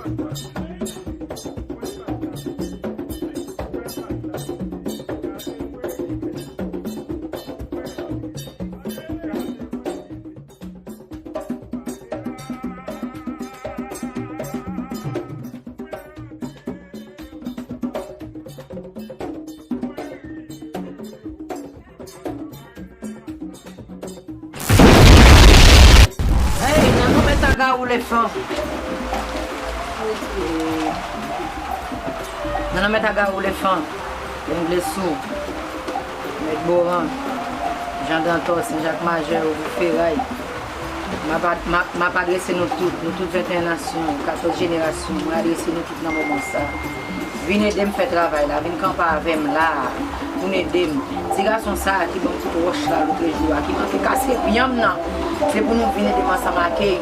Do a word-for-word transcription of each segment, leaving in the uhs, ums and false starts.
Hey, nan non Mèt Aga ou lefan. Nan non Mèt Aga ou lefan. Lenglesou. Mèt Boran. Jan Dantò, Sen Jak Majè, Ouvou Feray. M ap ad-, m ap, m ap adrese nou tout, nou tout venteyen nasyon, katòz jenerasyon, mwen adrese nou tout nan moman sa. Vin ede m fè travay la, vin kanpe avè m la, pou n ede m. Ti gason sa a ki ban m kout wòch la lotrejou a, ki manke kase pyan m nan, se pou nou vin ede m ansanm ak li.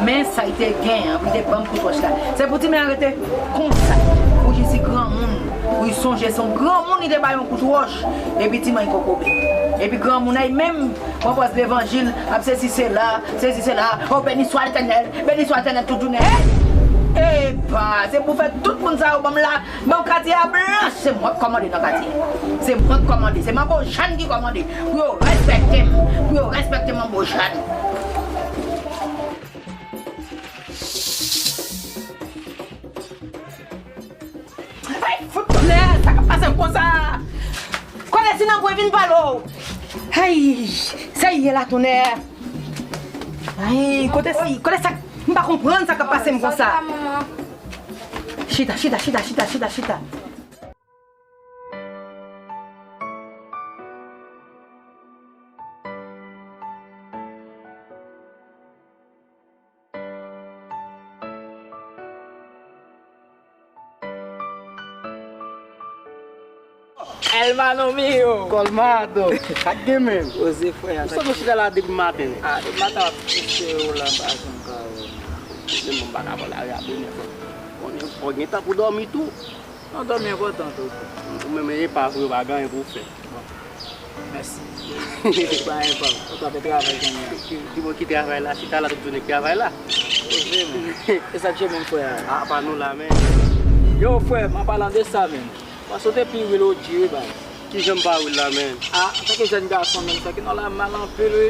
Men sa l te gen an, pou l te ban m kout wòch la. Se pou timoun an rete konsa, pou jis li granmoun, pou l sonje se yon granmoun li te bay yon kout wòch, epi timoun an kokobe. Epi granmoun an menm, pran pòz levanjil, ap sesi sela, sesi sela. Oh, beni swa Letènèl, beni swa Letènèl tout jounen. Hey! Epa, se pou fè tout moun sa yo ban m la, ban m katye a blanch, se mwen k kòmande nan katye. Se mwen k kòmande, se Manbo Jàn ki kòmande. Pou yo respekte m, pou yo respekte Manbo Jàn. Ay, fout tonnè, sa k ap pase m konsa? Kòlè si nan pwen vin pale w. Ay, sa ye la tonnè? Ay, kote si, kote sa, m pa konprann sa k ap pase m konsa. Chita, chita, chita, chita, chita, chita. Hermano mío. Colmado. Sa k gen menm? Oze frè a. Ou sot chita la depi maten. Ah, depi maten w ap pouse yo la, m pa janm ka wè. Menm mwen m pa ka pran lari a bonè frè. Konnen fò gen tan pou dòmi tou. Non, dòmi enpòtan tou. Ou menm e pa vre, ou pa gen anyen pou w fè. Bon. Mèsi. Pa enpòtan. Ou t ap fè travay kounye a. Ki, ki, ki bò ki travay la? Chita la tout jounen k travay la. Poze, men. E sa k je menm frè a? A, pa nou la, men. Yo, frè, an palan de sa, men. Paske w te pi real O G, wi, baz. Kijan m pa real la, men? A, antanke jèn gason, men, sa ki nan la mal anpil, wi.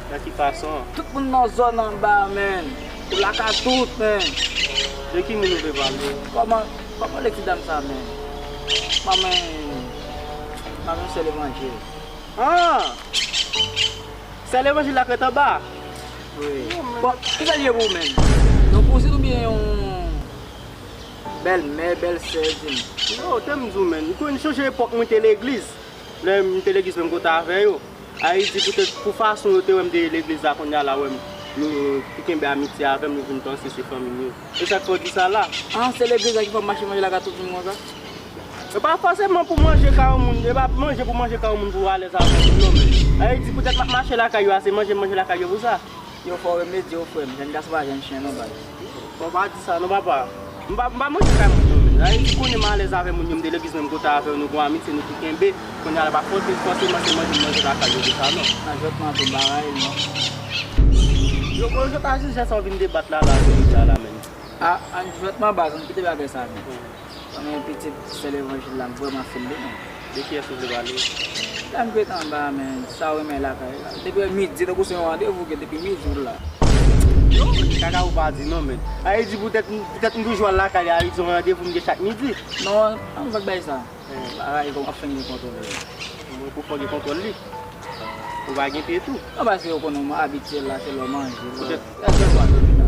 Nan ki fason? Tout moun nan zòn anba, men. Ou laka tout, men. De ki moun ou vle pale? Kòman, kòman le ti dam sa, men? Manman, manman sè levanjil. Ah! Sè levanjil la k ret anba? Wi. Bon, kisa l ye pou ou, men? Yon kouzin oubyen yon bèlmè, bèlsè, di m. Non, te m di w, men. Ou konn chonje epòk mwen te legliz? Lè m te legliz menm kote avè yo. Ayiti, poutèt pou fason yo te wè m te legliz la, kounye a la wè m, yo, yo kenbe amitye avè m, yo vin panse se fanmi m yo. E sa k fè w di sa la? Ah, se legliz la ki fè w mache manje lakay tout moun konsa? E pa fòseman pou manje kay yon moun, e pa manje pou manje kay yon moun pou w alèz avè yon moun non, men. Ayiti, poutèt m ap mache lakay yo a, se manje m manje lakay yo pou sa. Yo fò remedye w, frè m. Jèn gason pa jèn chen non, baz. Bon, pa di sa non, papa. M pa, m pa manje kay moun yo, men. Ayiti konnen m alèz avè moun yo, m te legliz menm kote avè yo, nou gon amitye, nou tou kenbe. Kounye a la, pa fòse, fòseman se manje m manje lakay yo pou sa, non. Nan jwèt mwen tou, m pa rayi l, non. Yo, bon, yo ta jis jè sa w vin debat la, la, jodi a la, men. A, ann jwèt mwen, baz, ann kite bagay sa, men. Mwen menm pitit sè levanjil la, m vrèman fil li, men. De kiyès ou vle pale? Lè m ret anba, men, sa w renmen lakay la. Depi midi, tankou se yon randevou ke depi midi w la. Non, kaka ou pa di non, men. Sa vle di poutèt, poutèt m toujou al lakay li, sa vle di se yon randevou m gen chak midi. Non, ann fè bagay sa. Bagay kòman ap fè n gen kontwòl li. Mwen pou fò gen kontwòl li. Ou pa gen pye tou. Non, paske yo konnen mwen abitye la, se lè w manje, lè w... Poutèt. Lè w dòmi la.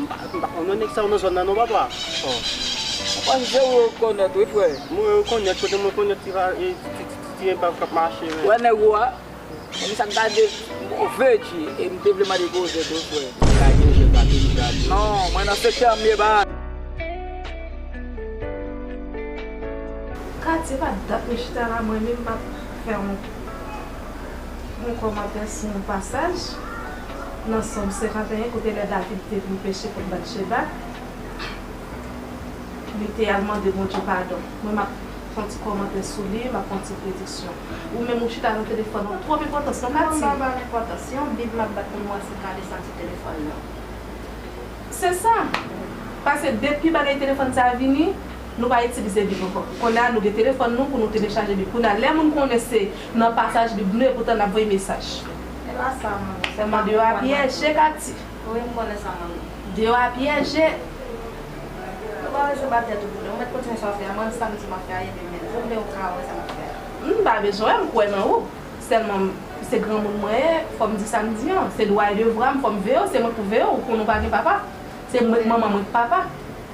M pa, m pa konn nèg sa yo nan zòn nan non, papa. Oh. Ou panse se ou yo konèt, wi, frè. Mwen yo konèt, kote mwen konèt ti va, e, ti, ti, ti, ti, ti enpav k ap mache, men. Wè nèg ou a? Mwen sa gade move, G, e m te vle mande koze tou, frè. Gade, je pa te gade. Non, mwen nan sektè m ye, ba. Katye pa dat nou chita la, mwen menm m ap fè yon, yon kòmantè sou yon pasaj. Nan Sòm senkanteyen, kote lè David te vin peche kont Batcheba, li te al mande Bondye padon. Mwen, m ap fè yon ti kòmantè sou li, m ap fè yon ti prediksyon. Ou menm, ou chita nan telefòn ou, twòp enpòtans, non, Kati? Non, m pa ba l enpòtans. Se yon Bib m ap bat pou m wè si m ka desann sou telefòn nan. Se sa. Paske depi bagay telefòn sa a vini, nou pa itilize Bib ankò. Kounye a, nou gen telefòn nou pou nou telechaje Bib. Kounye a, lè moun konnen se nan pasaj Bib nou ye, poutan n ap voye mesaj. Se pa sa, manmi. Sèlman deyo a pyeje, Kati. Wi, m konnen sa, manmi. Deyo a pyeje. Ou pa bezwen bat tèt ou pou li. Ou mèt kontinye sa w ap fè a. Mwen, sa m di m ap fè a, epi men. Ou vle ou ka wè sa m ap fè a. M pa bezwen, m kwè nan ou. Sèlman, se granmoun mwen ye, fò m di sa m di an. Se dwa e devwa m, fò m veye w, se mwen k pou veye w, ou konnen ou pa gen papa. Se mwen k manman, mwen k papa.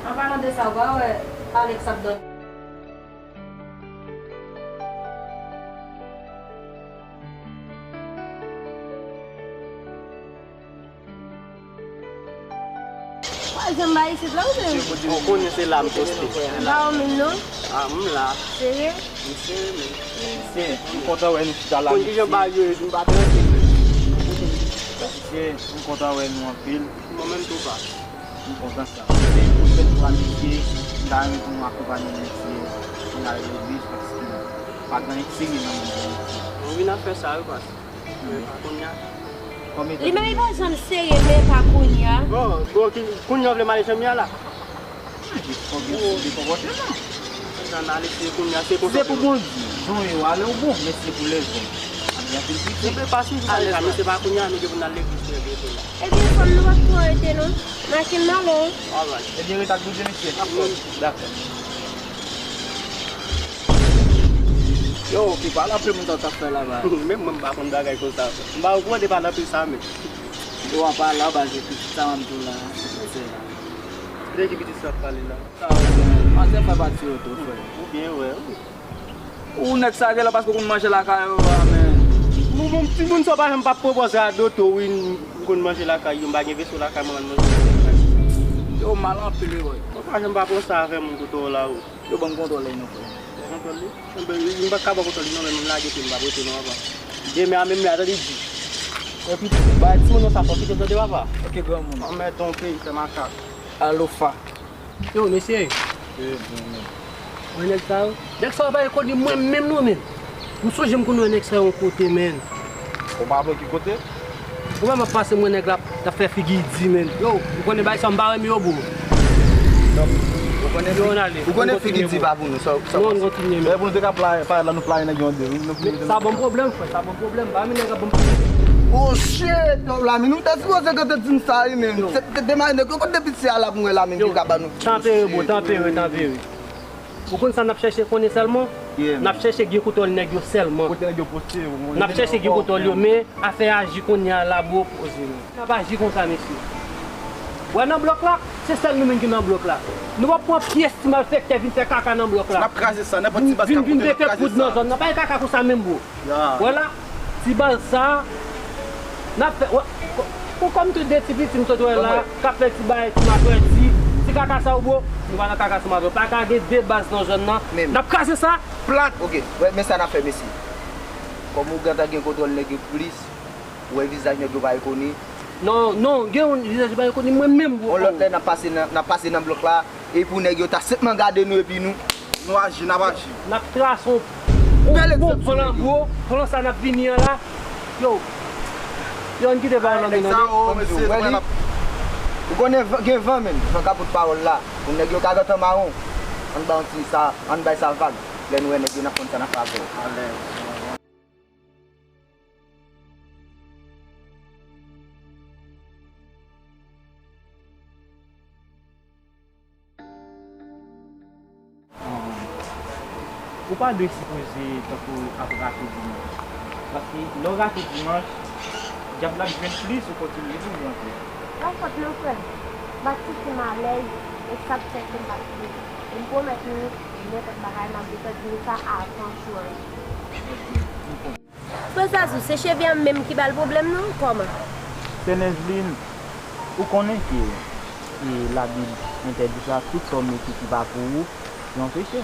An palan de sa, ou pa wè Alex ap dòmi? Wè, jan m ba isit la, ou menm? Ou konnen se la m poste. M pa wè w menm, non. Ah, m la. Serye? M serye, men. Mesye, m kontan wè nou chita la, mesye. Konn kijan bagay yo ye, m pa tranke. Mesye, m kontan wè nou anpil. Mwen menm tou, pa. M kontan sa. Se yon fèt pou amitiye, m ta renmen pou nou akonpanye mesye, pou n al legliz, paske pa gen anyen ki serye nan mond lan, mesye. Nou vin ap fè sa, wi, pas. Li menm li pa janm serye, men pa kounye a. Bon, bon, ki, kounye a w vle m ale jan m ye a la? Jan n ale, se kounye a, se konsa. Se pou Bondye. Jan w ye a, ale w bon, men se pou lèzòm. Ap gen anpil kritik. Mesye, pa sou sa, mesye, pa kounye a, nou gen pou n al legliz trè byento la. Ebyen, fanm nou p ap twò rete, non. Mache m ale. Alright. Ebyen, ret ak Bondye, mesye. Dakò. Yo, ki pale anpil moun sa w t ap fè laba. Menm mwen, m pa konn bagay konsa. M pa okouran de pale anpil sa menm. Yo, w ap pale anba, se pitit sa m ap di w la, se la. De ki pitit sa w ap pale la? Sa w, manzè fè pati yo tou, frè. Ou byen wè, wi. Ou nèg sa te la paske w konn manje lakay ou a, men. Bon, bon, timoun sa w pa janm pa pwopoze a doto, wi, m konn manje lakay yo, m pa gen veso lakay mwen, m manje lakay. Yo, mal anpil, wi, bòy. Ou pa janm pa pran sa avè moun kote w la, wi. Yo ban m kontwòl li non, frè. Kontwòl li? Enben, m pa ka ba w kontwòl li non, men m lage pye m, m pa prete non avan. Demen a menm lè a, tande di. Epi, bay timoun nan sa fò kite tande papa. Ok, granmoun. Anmède yon peyi fè makak. Alofa. Yo, mesye. Wi, bon, men. Wè nèg sa yo. Nèg sa yo pa rekonèt mwen menm non, men. M sonje m konn wè nèg sa yo yon kote, men. Ou pa wè ki kote? Ou pa m ap pase mwen nèg la, l ap fè figi di, men. Yo, ou konnen bagay sa, m pa renmen yo, bro. Ou konnen figi di pa pou nou, sa, sa. Non, nou kontinye, men. Pou nou te ka play, pa la nou play nèg yo de. Sa ban m pwoblèm, frè, sa ban m pwoblèm. M pa renmen nèg ap ban m pwoblèm. Oh shit, non, Lamine, ou te sipoze gentan di m sa, wi, men. Se te demare nèg yo, kote depi se a la pou mwen, Lamine, ki ka ban nou. Tanpere, bro, tanpere, tanpere. Ou konn sa n ap chèche konnen sèlman? N ap chèche gen kontwòl nèg yo sèlman. Kote nèg yo poste yo, n ap chèche gen kontwòl yo, men afè aji kounye a la, bro, poze nou. N ap aji konsa, mesye. Wè nan blòk la, se sèl nou menm ki nan blòk la. Nou p ap pran pyès ti malfektè vin fè kaka nan blòk la. N ap kraze sa, nenpòt ti baz k ap monte, n ap kraze sa. Vin, vin mete poud nan zòn nan. Pa gen kaka konsa menm, bro. Wè la, ti baz sa, n ap fè, wè, ou kòm tout de ti piti m sot wè la, k ap fè ti bagay, ti makrèdi, ti kaka sa yo, bro, nou pa nan kaka sa, bro. Pa ka gen de baz nan zòn nan. N ap kraze sa. Plat. Ok, wè, men sa n ap fè, mesye. Kòm ou gentan gen kontwòl nèg yo plis, ou wè vizaj nèg yo pa rekoni. Non, non, gen yon vizaj yo pa rekoni, mwen menm, bro. Yon lòt lè, n ap pase nan, n ap pase nan blòk la, e pou nèg yo ta senpman gade nou, epi nou, nou aji, n ap aji. N ap trase yon, yon bon plan, bro. Plan sa n ap vini an la. Yo. Yo, ann kite bagay lan, non, mesye, wè li. Ou konnen van, gen van, men. Van ka pote pawòl la. Pou nèg yo ka gentan mawon. Ann bay yon ti sa, ann bay sa vag. Lè nou wè nèg yo, n ap konn sa n ap fè avè yo. Alèz. Ou pa dwe sipoze tankou ap rate dimanch. Paske lè w rate dimanch, dyab la ap jwenn plis ou kontinye toujou antre. Pa fòt mwen, frè m. M pa t santi m alèz, e sa k fè ke m pa t vle. E m pwomèt nou, nenpòt bagay, m ap gentan di nou sa avan jou an rive. Frè Zazou, se cheve a menm ki ba l pwoblèm non, kòman? Sè Neveline, ou konnen ke, e, Labib entèdi sa, tout sa w mete ki pa pou ou, se yon peche.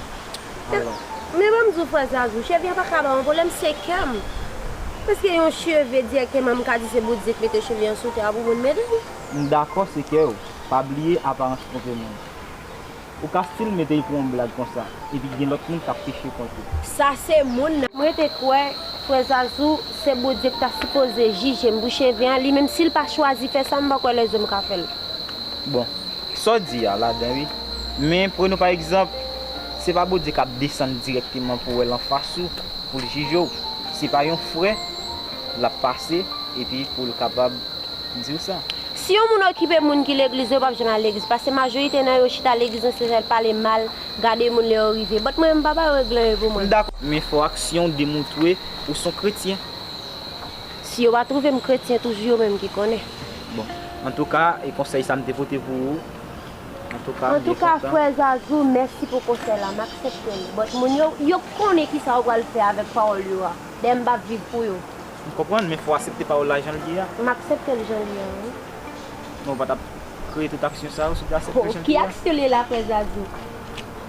Alò. Men ban m di w, frè Zazou, cheve a pa ka ba m pwoblèm, se kè m. Èske yon cheve dirèkteman m ka di se Bondye k mete cheve an sou tè a pou moun mete l? M dakò se kè w. Pa bliye aparans twonpe moun. Ou ka still mete l pou yon blag konsa, epi gen lòt moun k ap peche kont ou. Sa se moun nan. M rete kwè, frè Zazou, se Bondye ki ta sipoze jije m pou cheve an, li menm si l pa chwazi fè sa, m pa kwè lèzòm ka fè l. Bon, sa w di a ladan wi. Men pran nou pa egzanp, se pa Bondye k ap desann dirèkteman pou wè l anfas ou, pou l jije w. Se pa yon frè l ap pase, epi pou l kapab di w sa. Si yon moun okipe moun ki legliz, yo p ap janm al legliz, paske majorite nan yo chita legliz nan se sèl pale mal, gade moun lè yo rive. But mwen, m pa bay règlan yo pou mwen. M dakò, men fò aksyon w demontre ou s on kretyen. Si yo pa twouve m kretyen, toujou yo menm ki konnen. Bon, antouka, e konsèy sa m te pote pou ou. Antouka, m byen kontan. Antouka, frè Zazou, mèsi pou konsèy la, m aksepte l. But moun yo, yo konnen kisa yo pral fè avèk pawòl yo a. Dayè m p ap viv pou yo. M konprann, men fò w aksepte pawòl la jan l ye a. M aksepte l jan l ye a, wi. Men w pa t ap kreye tout aksyon sa yo si w te aksepte l jan l ye a. Oh, ki aksyon li la, frè Zazou?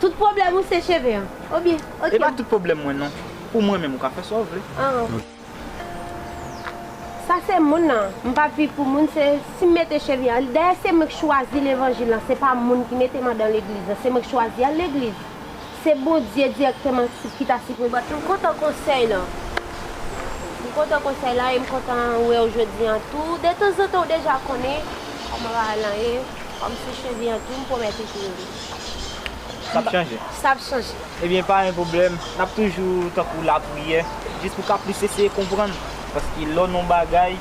Tout pwoblèm ou se cheve an. Oubyen, oke. E pa tout pwoblèm mwen non. Pou mwen menm, ou ka fè sa w vle. Ah. Sa se moun nan. M p ap viv pou moun, se si m mete cheve an. Dayè se mwen k chwazi levanjil lan, se pa moun ki mete m andan legliz lan, se mwen k chwazi al legliz. Se Bondye dirèkteman ki ta sipoze. But m kontan konsèy lan. M kontan konsèy la e m kontan wè w jodi an tou. Detanzantan ou deja konnen kòman bagay lan ye. Kòm se cheve an tou, m pwomèt ou tou. Sa ap chanje. Sa ap chanje. Ebyen, pa gen pwoblèm. N ap toujou tankou lapriyè, jis pou w ka plis eseye konprann. Paske lè w nan yon bagay,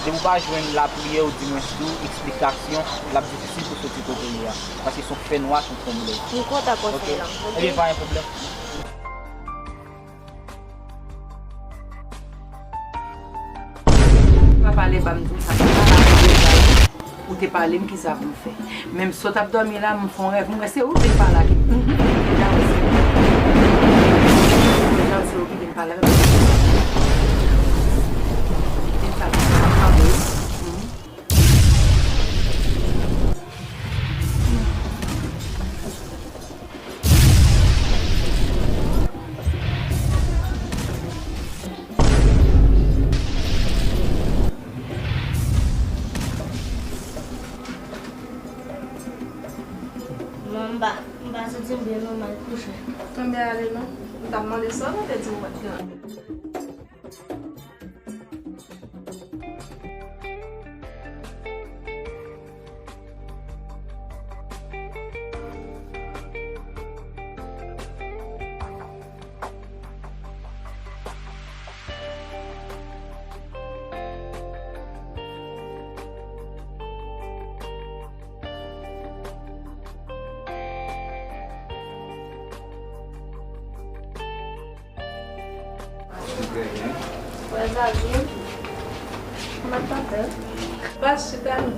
depi w pa jwenn lapriyè, oudimwens tou, eksplikasyon, l ap difisil pou soti kote w ye a. Paske se yon fènwa, se yon fon blèz. M kontan konsèy lan. Ok? Ebyen, pa gen pwoblèm. Pa pale ba m di w sa, pa pale ba m di w sa. Ou te pale m kisa pou m fè. Menm si w t ap dòmi la, m fè yon rèv, m wè se ou ki vin pale ak, mhm, deja se ou ki vin pale avè m. Kite m sa, m ap pale. Mhm. Non, m pa, m pa santi m byen non, m al kouche. Kenbe ale non. M t ap mande sa w te di w pa t gen anyen. Ou trè byen. Frè Zazi, kòman w ap fè? Baz, chita non.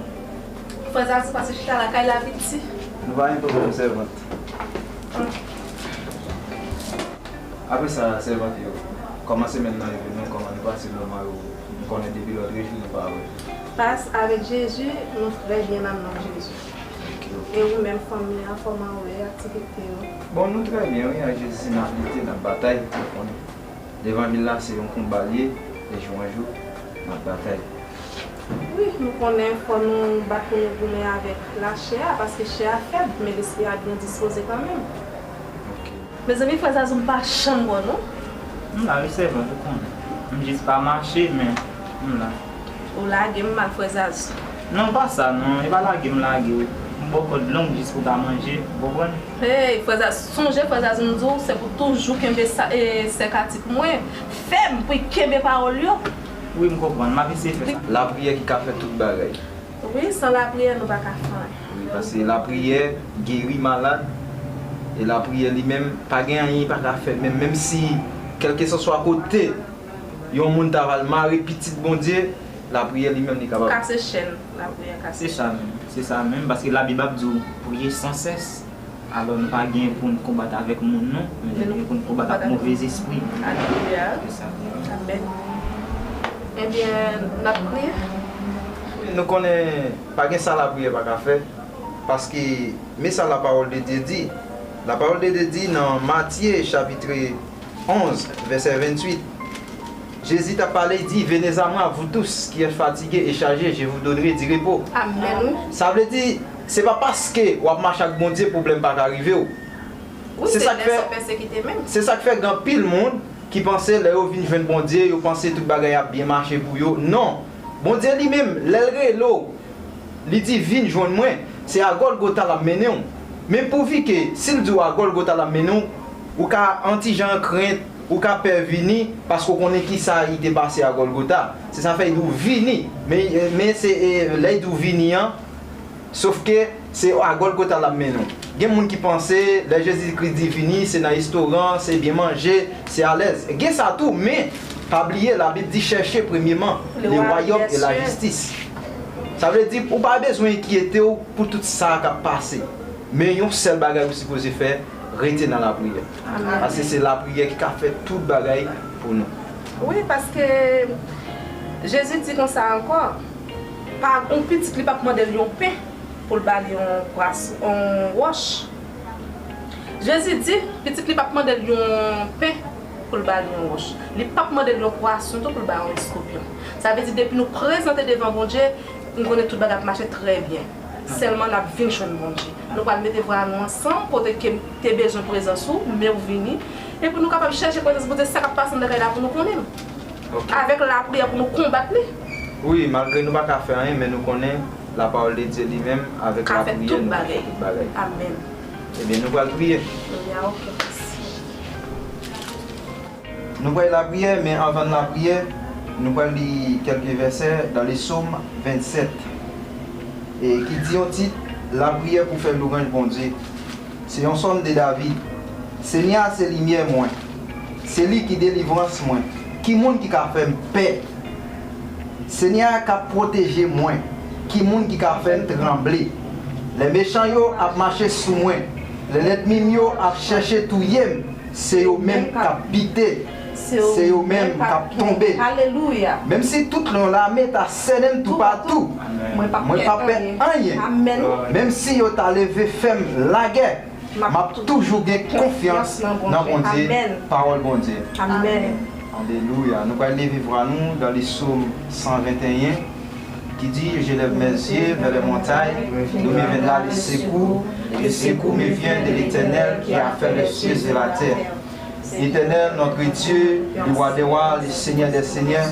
Frè Zazi, pase chita lakay la piti. Nou pa gen pwoblèm, sèvant. Apre sa, sèvant yo, kòman semèn nan rive menm, kòman nou pase moman yo, m konnen depi lòt jou nou pa wè. Pas avèk Jezi, nou trè byen nan non Jezi. Ok, ok. E ou menm, fanmi an, kòman w ye, aktivite yo? Bon, nou trè byen, wi, ak Jezi, n ap lite, n ap batay, ou konnen. Levanjil la, se yon konba l ye, de jou an jou, n ap batay. Wi, nou konnen fò nou bat pou nou goumen avèk lachè a, paske chè a fèb, men lespri a byen dispoze kanmenm. Ok. Mezanmi, frè Zazo, m pa janm wè w non. M la wi, sèvant, ou konnen. M jis pa mache, men m la. Ou lage m mal, frè Zazo. Non, pa sa non, e pa lage m lage w. M ba w kòd long jis pou w ka manje, ou konprann? Hey, frè Zazo, sonje, frè Zazo, m di w, se pou toujou kenbe sa, e, sè Kati pou mwen. Fèm pou l kenbe pawòl yo. Wi, m konprann. M ap eseye fè sa. Lapriyè ki ka fè tout bagay. Wi, san lapriyè, nou pa ka fè anyen. Wi, paske lapriyè geri malad, e lapriyè li menm, pa gen anyen li pa ka fè, menm, menm si, kèlkeswa kote yon moun ta pral mare pitit Bondye, lapriyè li menm li kapab. Kase chèn, lapriyè kase chèn. Se sa menm, se sa menm, paske Labib ap di w, priye san sès. Alò, nou pa gen pou n konbat avèk moun, non, men nou gen pou n konbat ak move zespri. Alelouya. Se sa. Amèn. Ebyen, n ap priye. Nou konnen pa gen sa lapriyè pa ka fè, paske men sa lapawòl de Dye di. Lapawòl de Dye di nan Matye, chapit onz, vèsè venntuit, Jezi t ap pale, li di, Venez à moi, vous tous qui êtes fatigués et chargés, je vous donnerai du repos. Amèn, wi. Sa vle di, se pa paske w ap mache ak Bondye, pwoblèm pa ka rive w. Wi, se sa k fè, se sa k fè gen anpil moun ki panse lè yo vin jwenn Bondye, yo panse tout bagay ap byen mache pou yo. Non. Bondye li menm, lè l rele w, li di, vin jwenn mwen, se a Gòlgota l ap mennen w. Men pouvi ke, si l di w a Gòlgota l ap mennen w, ou ka an ti jan krent, ou ka pè vini, paske w konnen ki sa li te pase a Gòlgota. Se sa fè li di w vini. Men, men se, e, lè li di w vini an, sof ke se a Gòlgota l ap mennen w. Gen moun ki panse, lè Jezi Kris di vini, se nan restoran, se byen manje, se alèz. Gen sa tou, men pa bliye, Labib di, chèche premyèman le royaume et la justice. Sa vle di, ou pa bezwen enkyete w pou tout sa k ap pase. Men yon sèl bagay ou sipoze fè, rete nan lapriyè. Amèn. Paske se lapriyè ki ka fè tout bagay pou nou. Wi, paske Jezi di konsa ankò, pa yon pitit li p ap mande l yon pen pou l ba li yon pwas-, yon wòch. Jezi di, pitit li p ap mande l yon pen pou l ba li yon wòch. Li p ap mande l yon pwason tou pou l ba yon eskopyon. Sa vle di, depi nou prezante devan Bondye, m konnen tout bagay ap mache trè byen. Sèlman n ap vin jwenn Bondye. Nou pral mete vwa nou ansanm, kote ke m te bezwen prezans ou, men w vini. Epi nou kapab chèche prezans Bondye, sa k ap pase anndan kay la pou nou konnen l. Ok. Avèk lapriyè pou nou konbat li. Wi, malgre nou pa ka fè anyen, men nou konnen la parole de Dieu li menm, avèk lapriyè, nou ka fè tout bagay. Amèn. Ebyen, nou pral priye. Ebyen, ok, mèsi. Nou pral lapriyè, men anvan n lapriyè, nou pral li kèlke vèsè dans le Psaume vingt-sept, e ki di yon tit, lapriyè pou fè lwanj Bondye. Se yon sòm de David. Senyè a se limyè mwen. Se li ki delivrans mwen. Ki moun ki ka fè m pè? Senyè a k ap pwoteje mwen. Ki moun ki ka fè m tranble? Lè mechan yo ap mache sou mwen, lè lènmi m yo ap chèche touye m, se yo menm k ap bite, se yo menm k ap tonbe. Alelouya. Menm si tout yon lame ta sènen m toupatou, mwen p ap pè anyen. Amèn. Menm si yo ta leve fè m lagè, m ap toujou gen konfyans nan Bondye. Amèn. Pawòl Bondye. Amèn. Alelouya. Nou pral leve vwa nou dans le Psaume cent vingt et un, qui dit, je lève mes yeux vers les montagnes, d'où me viendra le secours. Le secours me vient de l'Éternel qui a fait les cieux et la terre. Éternel, notre Dieu, le roi des rois, le Seigneur des seigneurs,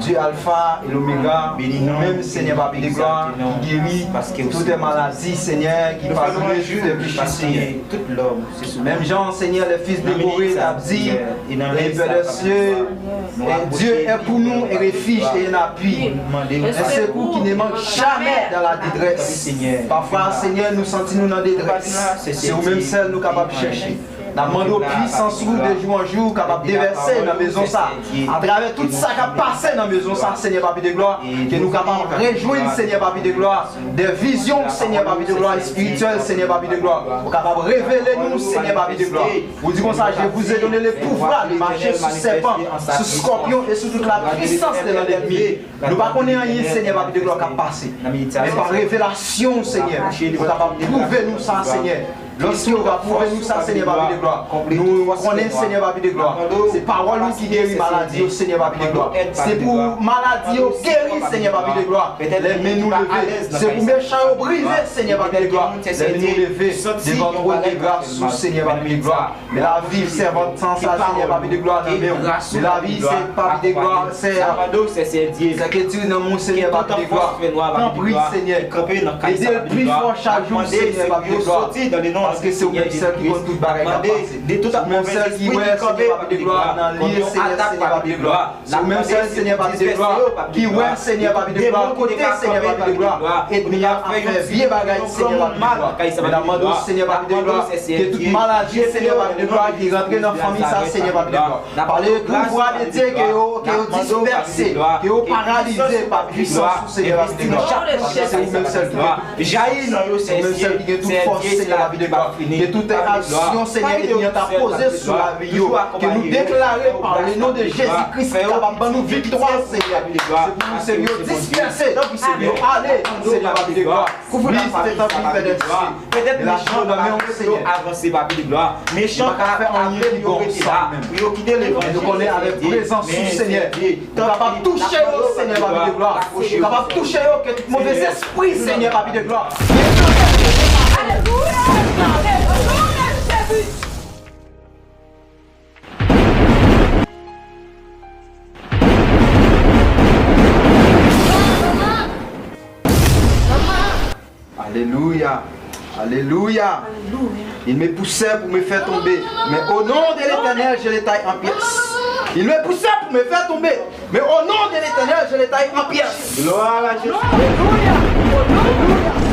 Dieu Alpha et l'Oméga, ou menm, Senyè Papi de glwa, ki geri tout maladi, Senyè, ki padone tout blesi, Senyè. Menm jan, Senyè, le fis de Koré t ap di, le Père des cieux, Dieu est pour nous un refuge et un appui, un secours qui ne manque jamais dans la détresse. Pafwa, Senyè, nou santi nou nan detrès. Se ou menm sèl nou kapab chèche. N ap mande w pwisans ou de jou an jou kapab devèse nan mezon sa. Atravè tout sa k ap pase nan mezon sa, Senyè Papi de glwa, ke nou kapab rejwenn, Senyè Papi de glwa, de vizyon, Senyè Papi de glwa, espirityèl, Senyè Papi de glwa. Ou kapab revele nou, Senyè Papi de glwa. Ou di konsa, je vous ai donné le pouvoir de marcher sur serpent, sur scorpion et sur toute la puissance de l'ennemi. Nou pa konnen anyen, Senyè Papi de glwa, k ap pase. Men pa revelasyon, Senyè, ou kapab pwouve nou sa, Senyè. Lòske ou va pwouve nou sa, Senyè Papi de glwa, nou konnen, Senyè Papi de glwa, se pawòl ou ki geri maladi yo, Senyè Papi de glwa. Se pou maladi yo geri, Senyè Papi de glwa. Lè men nou leve, se pou mechan yo brize, Senyè Papi de glwa. Lè men nou leve devan twòn de gras ou, Senyè Papi de glwa. Men lavi sèvant sa, Senyè Papi de glwa, nan men w. Men lavi se Papi de glwa, sè, sè ke ti nan moun, Senyè Papi de glwa. Tanpri, Senyè, ede l pi fò chak jou, Senyè Papi de glwa. Paske se ou menm sèl ki konn tout bagay k ap pase. Se ou menm sèl ki wè, Senyè Papi de glwa, nan lye, Senyè, Senyè Papi de glwa. Se ou menm sèl, Senyè Papi de glwa, ki wè, Senyè Papi de glwa, kote, Senyè Papi de glwa, ènmi an ap fè vye bagay, Senyè Papi de glwa. Men n ap mande w, Senyè Papi de glwa, ke tout maladi, Senyè Papi de glwa, ki rantre nan fanmi sa, Senyè Papi de glwa. Pale pouvwa de Dye, ke yo, ke yo dispèse, ke yo paralize pa pwisans ou, Senyè Papi de glwa. Paske se ou menm sèl ki gen tout fòs, se ou menm sèl ki gen tout fòs, Senyè Papi de glwa. Ke tout aksyon, Senyè, ènmi an ta poze sou lavi yo, ke nou deklare pa le non de Jezi Kris ki kapab ban nou viktwa, Senyè. Se pou nou, Senyè, dispèse, yo ale, Senyè, Papi de glwa. Kouvri la, Papi, tanpri, Pè dèl syèl. Petèt mechan yo pa ka fè yo avanse, Papi de glwa. Mechan yo pa ka fè anyen ki bon san menm. Pou yo kite levanjil, nou konnen avèk prezans ou, Senyè, ou kapab touche yo, Senyè, Papi de glwa. Ou kapab touche yo, ke tout move zespri, Senyè, Papi de glwa. Alelouya! Alelouya, Jezi! Alelouya. Alelouya. Ils me poussèrent pour me faire tomber, mais au nom de l'Éternel, je les taille en pièces. Ils me poussèrent pour me faire tomber, mais au nom de l'Éternel, je les taille en pièces. Gloire à Jésus. Alelouya. Alelouya.